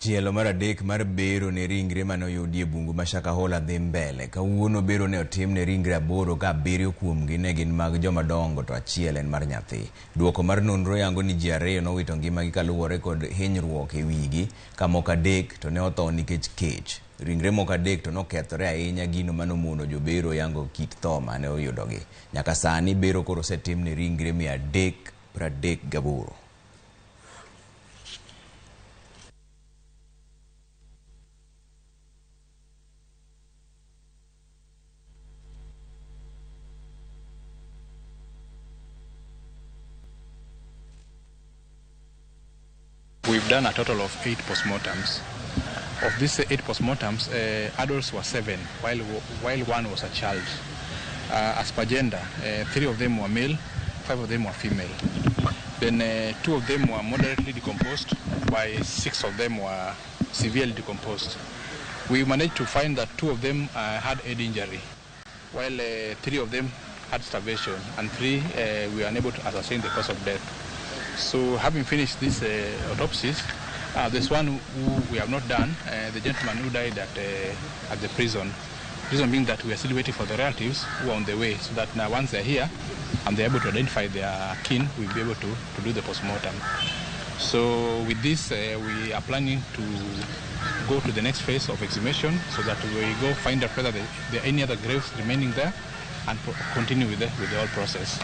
Tielo mar adek mar bero ne ringre mane oyudi e bungu ma Shakahola dhi mbele. Kawuono bero ne otim ne ringre 8 ka 7 kuomgi ne gin mag joma dongo to achiel en mar nyathi. Duoko mar nonro yango ni ji 2 nowito ngimagi kaluwore kod hinyruok e wigi ka moko 3 to ne otho nikech kech. Ringre moko 3 to nokethore ahinya gino manomono jobero yango kit tho mane oyudogi. Nyaka sani bero koro osetim ne ringre 338. We've done a total of 8 postmortems. Of these 8 postmortems, adults were 7, while 1 was a child. As per gender, 3 of them were male, 5 of them were female. Then 2 of them were moderately decomposed, while 6 of them were severely decomposed. We managed to find that 2 of them had head injury, while 3 of them had starvation, and 3 we were unable to ascertain the cause of death. So having finished these autopsies, there's one who we have not done, the gentleman who died at the prison. Reason being that we are still waiting for the relatives who are on the way, so that now once they're here and they're able to identify their kin, we'll be able to do the postmortem. So with this, we are planning to go to the next phase of exhumation, so that we go find out whether there are any other graves remaining there and continue with the whole process.